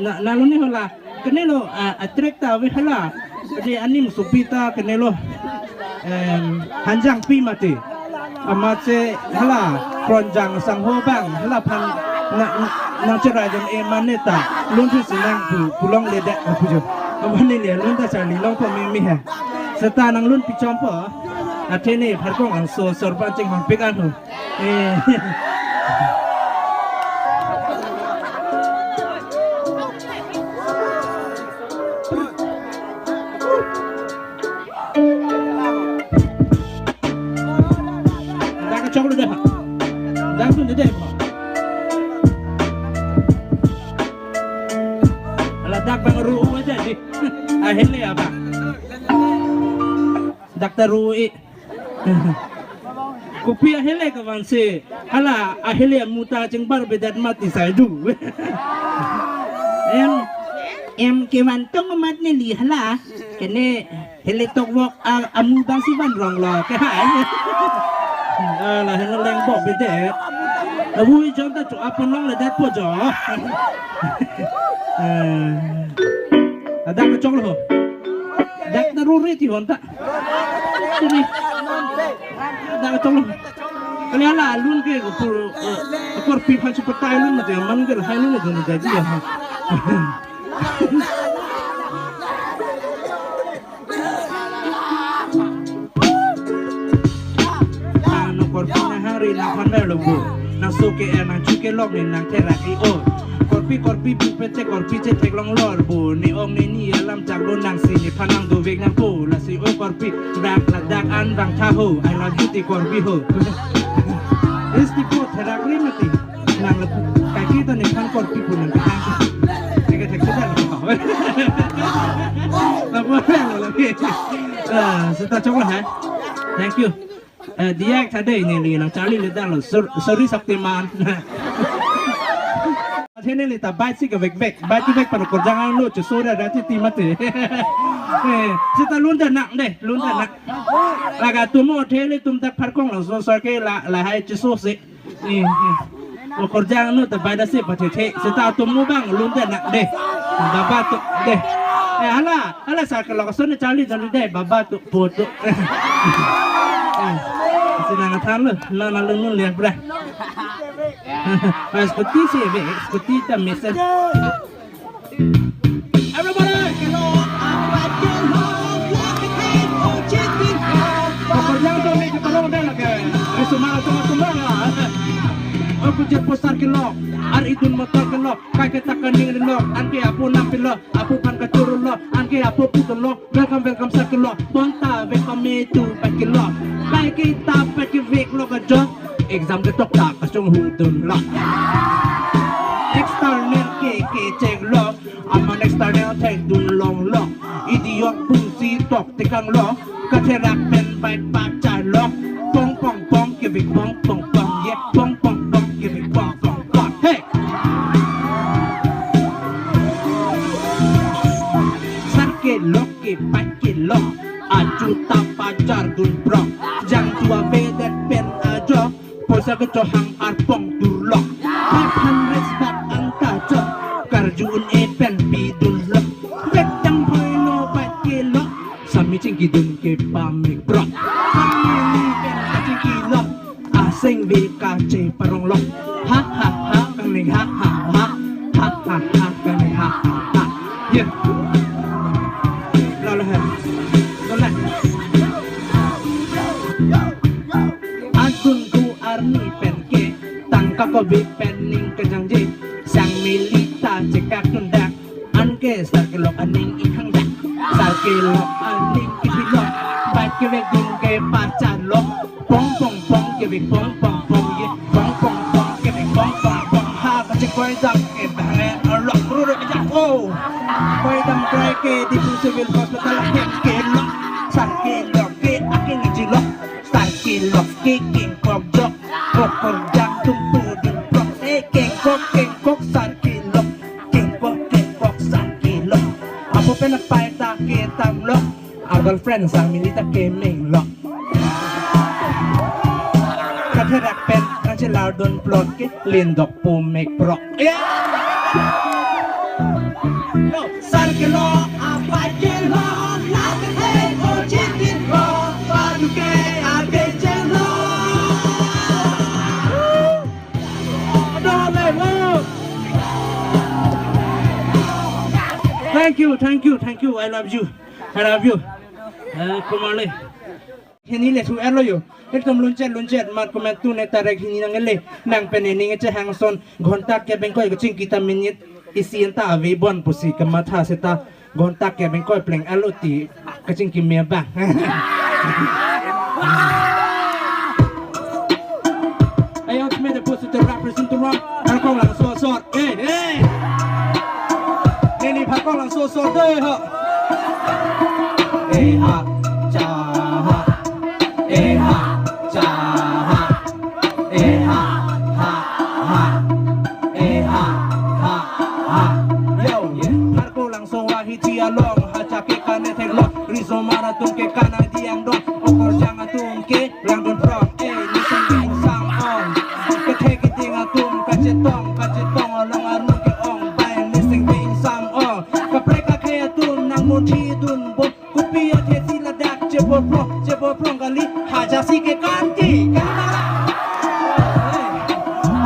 Na, na lun ni hala. Kenelo, ah, attractive hala. Di anim supita kenelo. Em, hanjang pi mati. Amat se hala. Kronjang sangho bang. Hala phan. Na, na, Nang cherai jam e mane ta lun thu si nang pu pulong le dak pu jo. Abang neli lun ta charli longpo meme he. Seta nang lun pichompo. Athe ne pharkong angso sorban chinghon pik an ho. Eh. Dak kachok lo deh, Pak. Dak sun deh, Pak. Ala dak bang ru aja di. Ahele apa? Dak ta ru i. Kopi ahele ke bang si. Hala ahele amu ta chingbar bedat mati sai du. Em, em ke van tong mat neli hala. Kene hele tok vok a, amu bang si van rong lo ke hai. Ala hele leng bok bedet. Abu i jon ta chu apon long le det po jo. Eh. Adak kachok lo. Dak na ru ri ti hon ta. Sini. Dak kachok lo. Kali hala alun ke kur, eh, kur pi phan super tai lun mati man ke hai lun ke ni jadi ya. Ano korpi nang hari nang pandar lo bu. Nang soke er nang chuke lok ni nang therak i o. Korpi korpi bu pete korpi che theklong lor bu. Ni ong ni ni alam chak lo nang si ni phan nang dovek nang po. Lasi o korpi rak ladak an rang tha ho. I love you ti korpi ho. Is ti po therak ri mati. Nang le kaike ta ni phan korpi pu nang ketang. Eke thek sudah lo. Lapu lo lagi. Ah, seta chok lo hai. Thank you. Eh, diak tha dei neli nang charli le dang lo. Sor-, sorry Shaktiman. Athe neli ta bike si kevek vek. Bike kevek pan korjang angno chu sora ra ti ti mati. Eh, seta lun ta nang deh, lun ta nang. Laga tumo athe le tum tak pharkong lo so so ke la, lahai chu so se. Eh, eh. Lo korjang nu ta bai da se pathe the. Seta atum nu bang lun deh nak deh. Baba tu deh. Eh, hala, hala sa kelok ason charli charli deh. Baba tu po tu. Eh. Sinang athan lo. Na na lun lun liak bra. Eh, scooty si be, scooty ta mesen. Everybody! Pakorjang to ni keparong deh lagi. Eh, sumara, sumara, sumara. Aku je posar kelok, ar idun motor kelok, kaike tak kening kelok, anke apo nam kelok, apo phan kachuru lok, anke apo pu kelok, welcome, welcome sar kelok, bonta welcome me to back kelok, kaike ta back vek lok ajo, exam ketok ta kachung hudun lok. External ke ke check lok, aman external thekdun long long. Idiot pusi tok tekang long. Katherak pen bike pachar long. Pong pong pong kevek pong pong pong. Ye pong pong pong kevek pong pong pong. Hey! Sar kelok ke bike kelok. Achu ta pachar dun prong. Jang tua bedet pen ajo. Poisa kechohang arpong turlok. Five hundred baht anta chok. Karju un-e pen pidun lok. Bek jang phoi lo bike kelok. Sami chingkidun ke pamik prok. Family pen kachingki lok. Aseng be kache parong lok. Ha ha ha kangning ha ha ha. Ha ha ha kangning ha ha ha. Yeah. Lo lo ha. Lo la. Asun ku arni pen ke, tangka kobi pen ning kejangje, sang milita chekak tundak, anke sar kelok aning ikhang dak, sar kelok aning ipilok, bike kevek dun ke pachalok, pong pong pong kevek pong pong pong ye, pong pong pong kevek pong pong pong, ha kachekoi dam ke bang alok rurek aja, oh, koi dam krai ke Diphu Civil Hospital ke kelok, sar kelok ke aking ijilok. Sar kelok ke kengkok jok, kokor jang tumpu dun prok. Eh, kengkok, kengkok, sar kelok. Kengkok, kengkok, sar kelok. Apo pen apai ta ketamlok. A girlfriend sang milita kemenglok. Katherak pen kangchelar dun plot ke lindok pu mek prok. Yeah! Sar kelok, apai kelok, la ke thek, o chitin ko, padu ke, abe chelo. Ada le, wo. Thank you, thank you, thank you. I love you. I love you. Eh, komarle. Hini le su erlo yo. Ekdom lunchet lunchet mat komat tu ne tarek hini nang le. Nang pen ne ning chehangson. Ghonta kep ingkoi kachingki ta minute isi anta ave bon pusi kamatha seta. Ghonta kep ingkoi pleng alo ti kachingki me abang. Ayo, me de pusi te represent to rock. Pharkong Langso asor. Hey, hey. Neli Pharkong Langso asor dei ho. Eh ha, cha ha. Eh ha, cha ha. Eh ha, ha, ha. Eh ha, ha, ha. Yo, yeah. Pharkong Langso ahithi along, hacha kekan ne theklong, riso mar atum kekan nangji angdong, okorjang atum ke langdun prong, eh, nising ding sam ong. Kethek keding atum kachetong, kachetong along armu ke-ong, bai nising ding sam ong. Kaprek akhei atum nangmunthi dunbom, kopi athesi ladak chebor prong, chebor prong kali, hajasi kekanti, kali mala.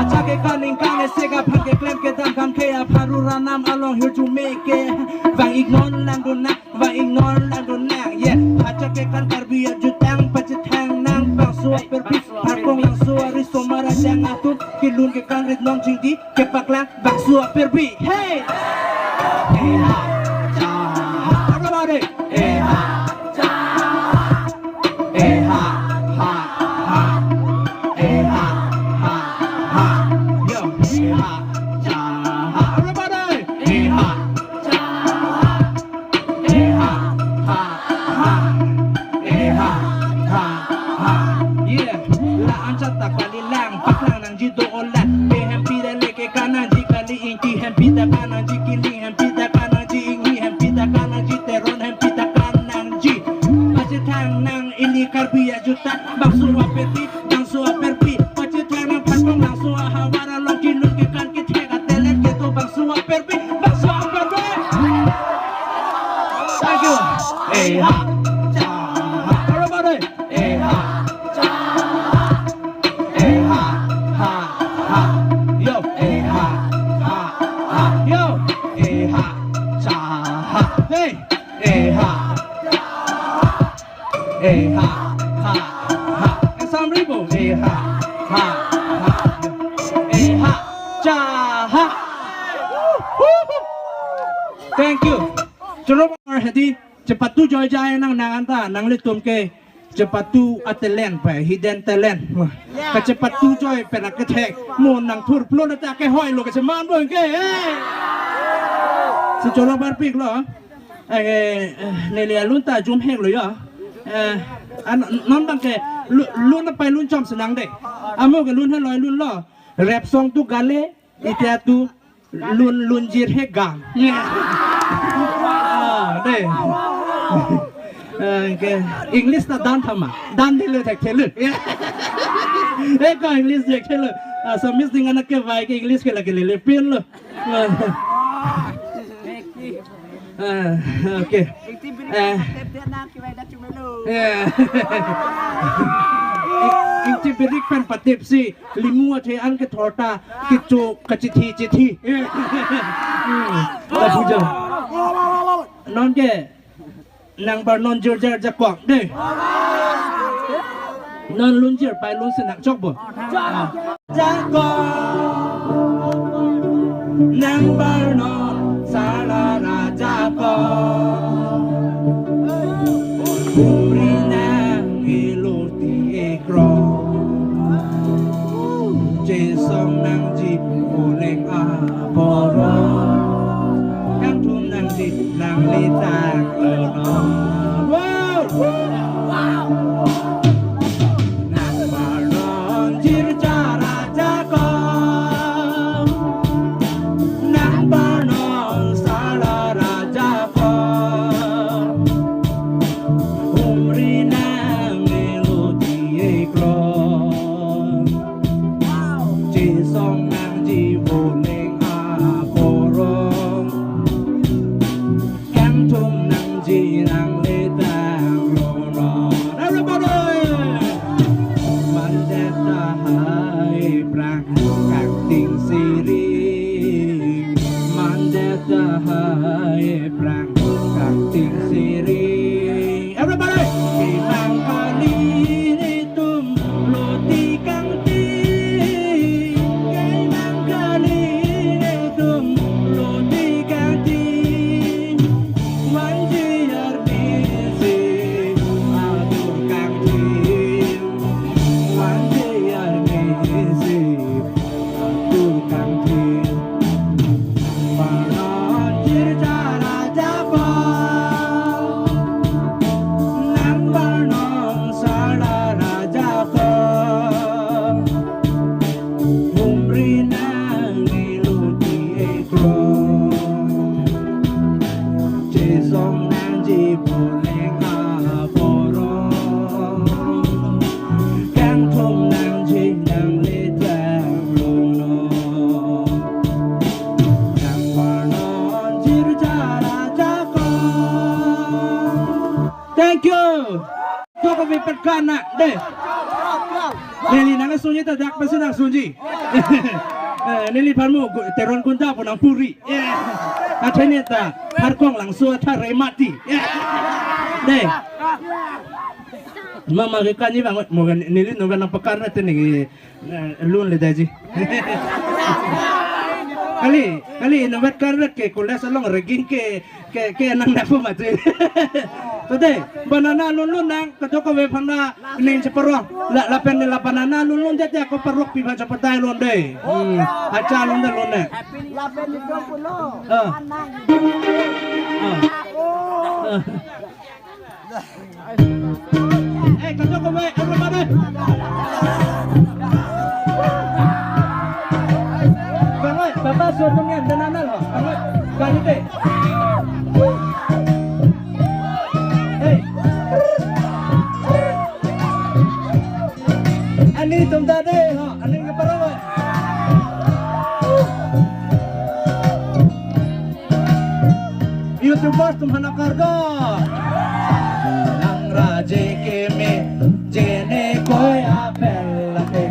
Hacha kekan ningkan ese kaphan keklem kedam kam ke apharu ranam along hirjume ke, vang-iknon langdun nang, vang-iknon langdun nang, yeah. Hacha kekan Karbi ajutang pachethang nang bangso aperpi, Pharkong Langso ariso mar ajang atum, kelun kekan rit nong chingdi, kepaklang bangso aperpi. Hey! Hey ha, cha ha. Everybody. Hey ha, cha ha. Hey ha, ha, ha. Hey ha, ha, ha. Yo, hey ha, cha ha. Everybody. Hey ha, cha ha. Eh ha, ha, ha. Eh ha, ha, ha. Yeah. La-an chot ta kali lang, paklang nangji do-o lang. Pe hempi ta le kekan nangji kali, ingti hempi ta kan nangji, kiling hempi ta kan nangji, ingni hempi ta kan nangji, teron hempi ta kan nangji. Pachethang nang ili Karbi ajutang, bangso aperpi, bangso aperpi. Pachethang nang Pharkong Langso ahavar along, kelun kekan kethek atelet kedo bangso aperpi, bangso aperpi. Thank you. Eh ha, cha ha. Everybody. Eh ha, cha ha. Eh ha, ha, ha. Yo. Eh ha, ha, ha. Yo. Eh ha, cha ha. Hey. Eh ha, cha ha. Eh ha, ha, ha. Assam Rainbow. Eh ha, ha, ha. Eh ha, cha ha. Thank you. Choro hedi, chepatu joijai nang nang anta, nanglitum ke chepatu a-talent pa, hidden talent. Wah. Kachepatu joi pen akethek, mo nangthur plon ta kehoi lo kacheman bo ke. Eh. Si choro parpik lo. Eh, eh, neli alun ta jum hek lo ya. Eh, an, non bang ke lu-, lun apai lun chom senang de. Amo ke lun heloi lun lo. Rap song tu gale, ite atu lun lunjir he gang. Ah, de. Eh, ke English ta dan thama. Dan de le thek thelu. Eh, ko English thek thelu. Assamese ding anak ke vai ke English ke lagi lele pin lo. Ah, okay. Eh. Ya. Ingti birik pen patip si limu athe an kethorta kecho kachithi chithi. Ya. Hmm. Lapuja. Non ke nang bar non jirjar jakong de. Non lunjir pai lun senang chok bo. Jakong. Nang bar non sala ra jakong. Puri nang iloti ekrong. Chesong nangji uleng aporong. Kangthum nangji nangletang lo non. Wow! Nang bar non jirjar jakong. Nang bar non sala ra jakong. Humri nang melodi eklong. Chesong nangji voleng aporong. Kangthum nangji nangle Eprang kangting siri. Everybody! Kimang kali netum loti kangting. Kimang kali netum loti kangting. Vanji arnisi atur kangting. Vanji arnisi atur kangting. Nang parnon jirja raja ko, nang parnon sala raja ko, humri nangji loti ekroi, chesong nangji boneng aporong. Kangthum nangji nangle tang longlo. Nang parnon jirja raja ko. Thank you. Koko mi petkana de. Neli nangsunji ta dak pasi nangsunji. Eh, neli parmu gu-, Teron Gunda pu nangpuri. Eh. Athene ta parkong langso ta remati. Eh. De. Mama ke kani bang mo kan neli no kan nangpakarna te ne, eh, lun le daji. Kali, kali no kan karna ke college along ragging ke, ke, ke nang dapu mati. Tode, banana lun lun nang, kejok kave phana ning cheparok. La, lapen la banana lun lun jati ako parok pi bang chepatai lun de. Hmm. Acha lun de lun de. Lapen itu pulo. Ah. Anang. Ah. Ah. Eh, kejok kave, everybody. Bang oi, Bapak suruh tunggu, dan anal ho. Bang oi, ganti. Hey. Ani tum ta de ho, ani ke parok oi. YouTubers tum hana kardom. Nang raje keme, jene koi apel lake.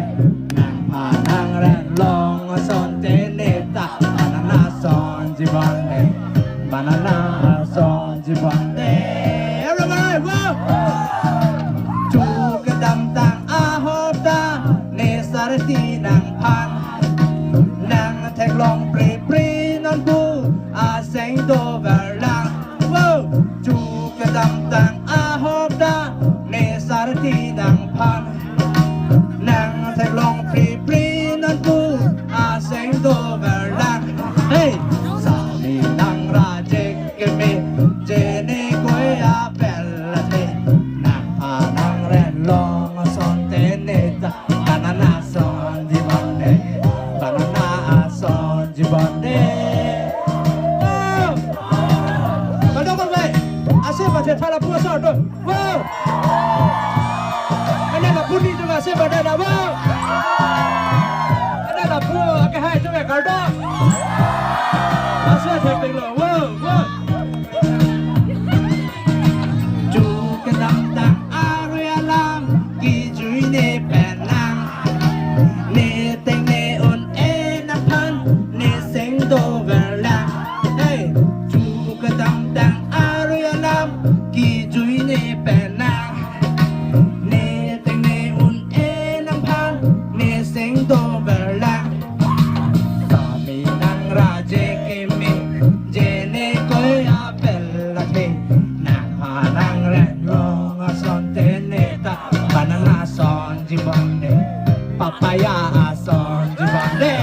Nang panang ren long son te neta, banana son jibande, banana son jibande. Everybody, wow! Chu kedamtang ahop ta, ne sarti nangphan. Nang theklong pri pri non pu aseng dover lang. Wow! Chu kedamtang ahop ta, ne sarti nangphan. Nang theklong pri pri non pu aseng dover lang. Hey! Sami nang raje keme, jene koi apel lake. Nang panang ren long son te neta, banana son jibande, banana son jibande. Oh! Badokol bai, ase baje thala puasa do. Wow! Ane lapu ni juga ase bada da, wow! Ane lapu ake hai juga kardom. Ase thepeng lo, wow, wow. Chu kedamtang arui alam, kejui ne penang. Ne teng ne un-e nangphan, ne seng dover lang. Hey, chu kedamtang arui alam, kejui ne penang. Ne teng ne un-e nangphan, ne seng dover lang. Sami nang raje keme, jene koi apel lake. Nang panang ren long son te neta, banana son jibande, papaya son jibande.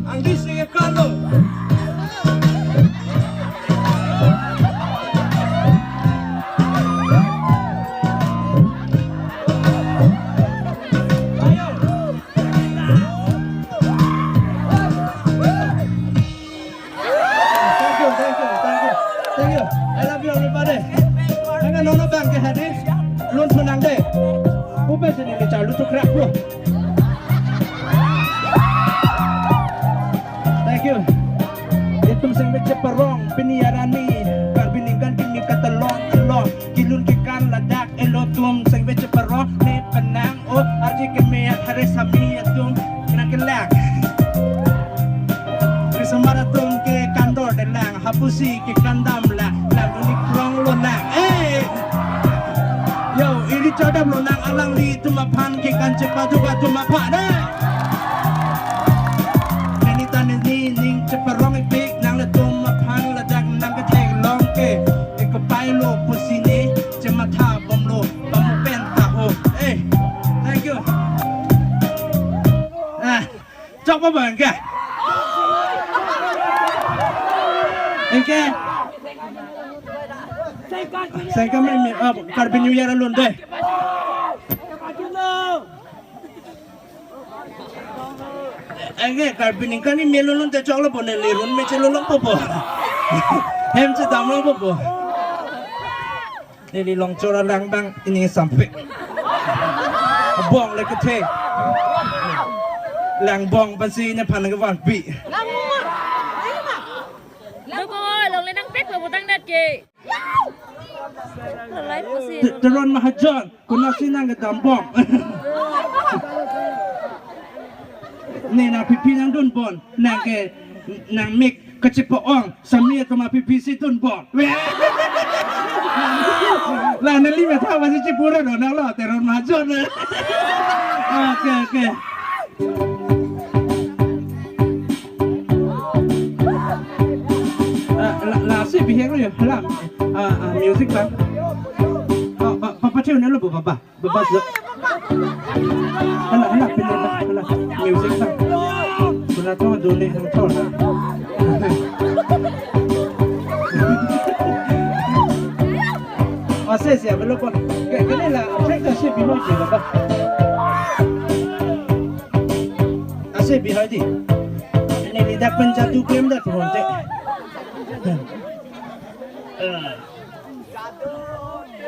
Ang di sige kalo. Thank you, thank you, thank you, thank you. I love you, everybody. Hanga nono bang ke hadi, lun thunang de. Upe sini ni chalu tu krak bro. Thank you. Itum seng veche parong, pini arani, karbi ningkan kimi katalon along, kilun kikan ladak elo tum seng veche parong, ne penang o, aji keme at hare sami atum, nang kelak. Nang hapusi kekan damlang, lang duni krong lonang. Eh! Yo, iri chodam lonang alangli atum aphan kekan chepaduk atum aphan, eh! Neli ta neli ning cheparong-ikpik nanglitum aphan ladak nangketheklong ke, eh, kapailo pusi ne chematha bomlo, pamu pen ta ho. Eh, thank you. Ah. Chok pa bang ke? Anke? Sengkam me, ah, Karbi New Year alun dei. Anke Karbi ningkan ni me lulun te choklo po, neli run me chelulong po po. Hem chedamlong po po. Neli longchor alang abang ini sampai. Bong le kethe. Lang bong pasi ne phan ke van pi. Lo ko, longle nangpek lo putang dat ke. Lalai pusi. Te-, Teron Mahajon, konatsi nangkedam bong? Ne nangpipi nangdun bong, nangke nangmik kachepa-ong, sami atum apipi si dun bong. La neli matha pasi chipura do nanglo, Teron Mahajon. Oke, oke. Ah, la, lasi bihek lo ya, la. Ah, ah, music bang. Oh, pa, pa, pa, tune lo, ba, ba, ba. Bebas lo. Hala, hala, pini ba, hala. Music bang. Kuna to dole hang to na. Ase siya, belum po. Ke, kene la, check ta si bihek ke ba. Ase bihek di. Neli dak pen jadu klem dak pon te.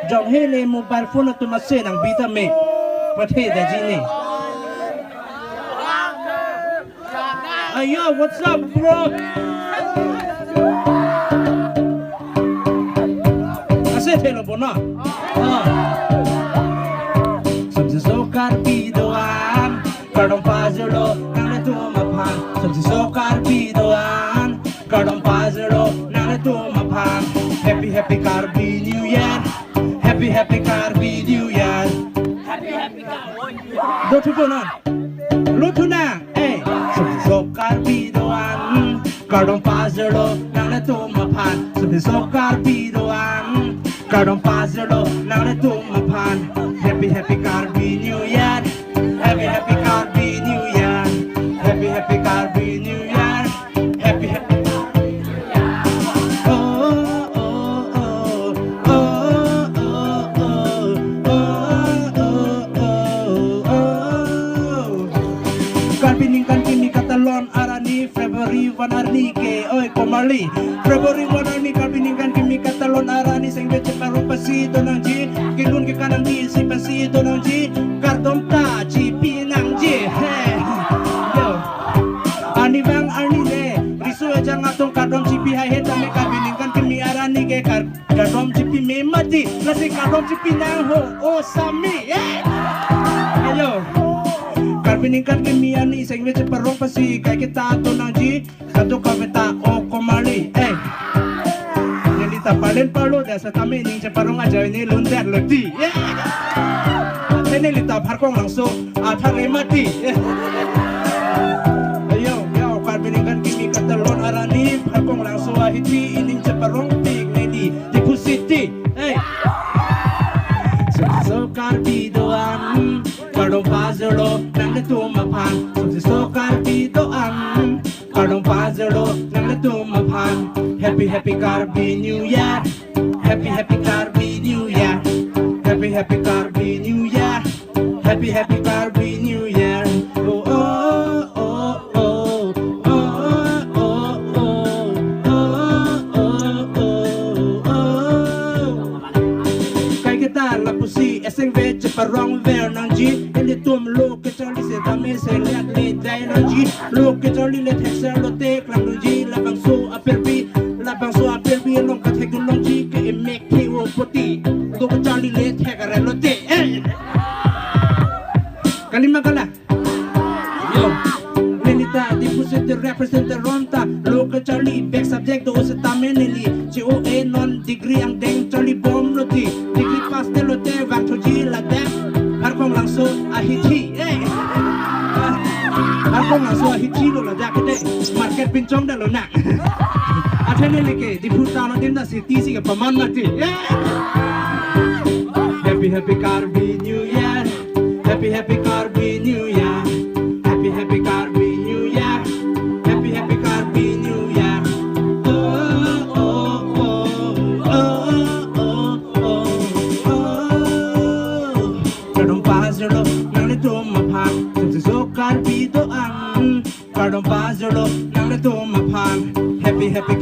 Jong he ne mobile phone atum ase nangbi tame. Pathe daji ne. Ayo, what's up, bro? Ase thelo bo na. Ah. Sumsi so Karbi do-an, kardom pajirlo nanglitum aphan. Sumsi so Karbi do-an, kardom pajirlo nanglitum aphan. Happy, happy Karbi New Year. Happy, happy Karbi New Year. Happy, happy Karbi. Do thupo na. Lo thu na. Eh. Sumsi so Karbi do-an, kardom pajirlo nanglitum aphan. Sumsi so Karbi do-an, kardom pajirlo nanglitum aphan. Happy, happy Karbi New Year. Happy, happy Karbi New Year. Happy, happy Karbi New Year. Happy, happy Karbi New Year. Oh, oh, oh. Oh, oh, oh. Oh, oh, oh. Oh, oh, oh. Karbi ningkan kimi katalon arni February one arni ke, oi komarli. February one arni Karbi ningkan kimi katalon arni sengve cheparong pasi do nangji, kelun kekan nangji si pasi do nangji, kardom ta chipi nangji. He. Yo. Arnivang arnile, riso ejang atum kardom chipi haihe tame Karbi ningkan kimi arni ke kar-, kardom chipi me mati, lasi kardom chipi nang ho, o sami. Eh. Ayo. Karbi ningkan kimi arni sengve cheparong pasi kaiketa do nangji, katu kaveta o komarli. Eh. Neli ta palen parlo, dak setame ning cheparong ajoine lundet lo ti. Eh. Ate neli ta Pharkong Langso athare mati. Eh. Ayo, yo, Karbi ningkan kimi katalon arni Pharkong Langso ahithi ining cheparong pik neli Diphu City. Eh. Sumsi so Karbi do-an, kardom pajirlo nanglitum aphan. Sumsi so Karbi do-an, kardom pajirlo nanglitum aphan. Happy, happy Karbi New Year. Happy, happy Karbi New Year. Happy, happy Karbi New Year. Happy, happy Karbi New Year. Oh, oh, oh, oh. Oh, oh, oh. Oh, oh, oh, oh. Kaiketa lapusi esengve cheparong ver nangji, ilitum lo kecharli setame seliat le dai nangji, lo kecharli le thekser lote klang nangji, labangso apirpi, labangso apirpi along kathek dun longji ke emek the o poti, lo kecharli le thek are lote. Eh. Kalima kala. Yo. Neli ta Diphu City represent ronta, lo kecharli back subject do se Laso ahithi lo la jak kete market pinchong dalo na. Athe neli ke Diphu town adim ta city si ke paman mati. Yeah. Happy happy Karbi New Year. Happy happy Karbi New Year. Happy happy Karbi New Year. Happy happy Karbi New Year. Oh oh oh oh oh oh oh. Kardom pajirlo nanglitum aphan, sumsi so Karbi do-an. Kardom pajirlo nanglitum aphan. Happy happy